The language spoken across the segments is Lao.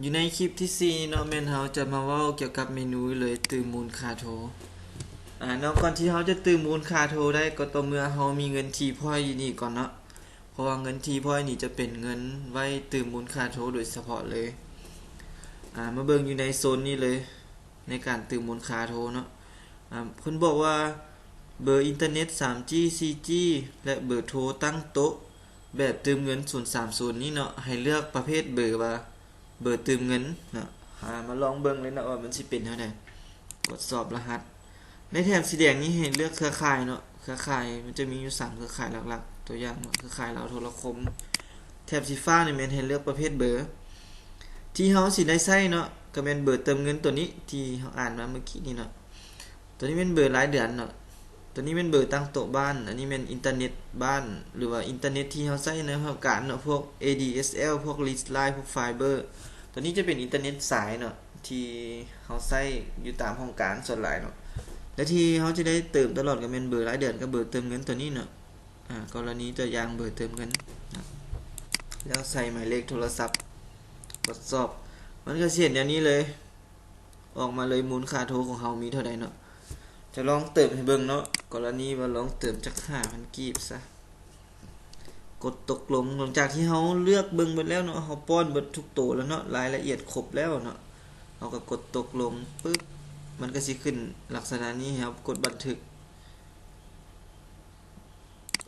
ຢູ່ໃນຄລິບທີສີ່ນີ້ເນາະ ແມ່ນເຮົາຈະມາເວົ້າກ່ຽວກັບເມນູເລີຍ ຕື່ມມູນຄ່າໂທ. ອາ ເນາະ ກ່ອນທີ່ເຮົາຈະຕື່ມມູນຄ່າໂທໄດ້ ກໍຕໍ່ເມື່ອເຮົາມີເງິນທີ່ພອຍຢູ່ນີ້ກ່ອນເນາະ ເພາະວ່າເງິນທີ່ພອຍນີ້ຈະເປັນເງິນໄວ້ຕື່ມມູນຄ່າໂທໂດຍສະເພາະເລີຍ. ອາ ມາເບິ່ງຢູ່ໃນໂຊນນີ້ເລີຍ ໃນການຕື່ມມູນຄ່າໂທເນາະ. ອາ ເພິ່ນບອກວ່າເບີອິນເຕີເນັດ ສາມຈີ ສີ່ຈີ ແລະ ເບີໂທຕັ້ງໂຕະແບບຕື່ມເງິນ ສູນສາມສູນນີ້ເນາະ ໃຫ້ເລືອກປະເພດເບີວ່າ ເບີຕື່ມເງິນເນາະ. ຫາມາລອງເບິ່ງເລີຍເນາະວ່າມັນຊິເປັນແນວໃດ. ກວດສອບລະຫັດ. ໃນແຖບສີແດງນີ້ໃຫ້ເລືອກເຄືອຂ່າຍເນາະ. ເຄືອຂ່າຍມັນຈະມີຢູ່ສາມເຄືອຂ່າຍຫຼັກໆ. ຕົວຢ່າງເນາະ ເຄືອຂ່າຍລາວໂທລະຄົມ. ແຖບສີຟ້ານີ້ແມ່ນໃຫ້ເລືອກປະເພດເບີທີ່ເຮົາຊິໄດ້ໃຊ້ເນາະ ກໍແມ່ນເບີເຕີມເງິນຕົວນີ້ທີ່ເຮົາອ່ານມາເມື່ອກີ້ນີ້ເນາະ. ຕົວນີ້ແມ່ນເບີລາຍເດືອນເນາະ. ຕົວນີ້ແມ່ນເບີຕັ້ງໂຕະບ້ານ. ອັນນີ້ແມ່ນອິນເຕີເນັດບ້ານ ຫຼືວ່າອິນເຕີເນັດທີ່ເຮົາໃຊ້ໃນຫ້ອງການເນາະ ພວກ ເອດີເອສແອລ ພວກ Lease Line ພວກ Fiber. ຕົວນີ້ຈະເປັນອິນເຕີເນັດສາຍເນາະ ທີ່ເຮົາໃຊ້ຢູ່ຕາມຫ້ອງການສ່ວນຫຼາຍເນາະ ແລະ ທີ່ເຮົາຈະໄດ້ເຕີມຕະຫຼອດກໍແມ່ນເບີລາຍເດືອນກັບເບີເຕີມເງິນຕົວນີ້ເນາະ. ອາ ກໍລະນີຕົວຢ່າງເບີເຕີມເງິນເນາະ ແລ້ວໃສ່ໝາຍເລກໂທລະສັບ ກວດສອບ ມັນກໍຊິເຫັນແນວນີ້ເລີຍ. ອອກມາເລີຍ ມູນຄ່າໂທຂອງເຮົາມີເທົ່າໃດເນາະ. ຈະລອງເຕີມໃຫ້ເບິ່ງເນາະ. ກໍລະນີວ່າລອງເຕີມຈັກຫ້າພັນກີບຊະ. ກົດຕົກລົງ. ຫຼັງຈາກທີ່ເຮົາເລືອກເບິ່ງເບິດແລ້ວເນາະ ເຮົາປ້ອນເບິດທຸກໂຕແລ້ວເນາະ ລາຍລະອຽດຄົບແລ້ວເນາະ ເຮົາກໍກົດຕົກລົງປຶບ ມັນກໍຊິຂຶ້ນລັກສະນະນີ້ໃຫ້ເຮົາກົດບັນທຶກ.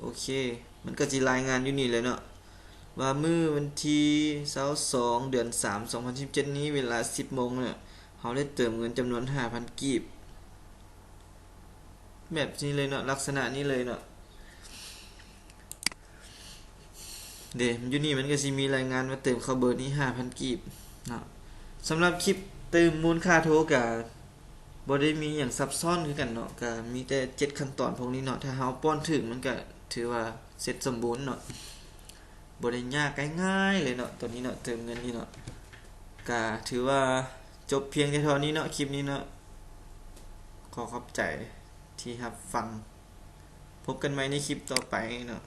ໂອເຄ ມັນກໍຊິລາຍງານຢູ່ນີ້ເລີຍເນາະ ວ່າມື້ວັນທີຊາວສອງ ເດືອນສາມ ສອງພັນສິບເຈັດນີ້ ເວລາສິບໂມງເນາະ ເຮົາໄດ້ເຕີມເງິນຈຳນວນຫ້າພັນກີບ ແບບນີ້ເລີຍເນາະ ລັກສະນະນີ້ເລີຍເນາະ. ເດ ຢູ່ນີ້ມັນກໍຊິມີລາຍງານວ່າເຕີມເຂົ້າເບີນີ້ຫ້າພັນກີບເນາະ. ສຳລັບຄລິບຕື່ມມູນຄ່າໂທກໍບໍ່ໄດ້ມີຫຍັງຊັບຊ້ອນຄືກັນເນາະ ກໍມີແຕ່ເຈັດຂັ້ນຕອນພວກນີ້ເນາະ. ຖ້າເຮົາປ້ອນຖືກມັນກໍຖືວ່າເສັດສົມບູນເນາະ ບໍ່ໄດ້ຍາກ ງ່າຍໆເລີຍເນາະ ຕົວນີ້ເນາະ ເຕີມເງິນນີ້ເນາະ. ກໍຖືວ່າຈົບພຽງແຕ່ເທົ່ານີ້ເນາະ ຄລິບນີ້ເນາະ. ຂໍຂອບໃຈທີ່ຮັບຟັງ. ພົບກັນໃໝ່ໃນຄລິບຕໍ່ໄປເນາະ.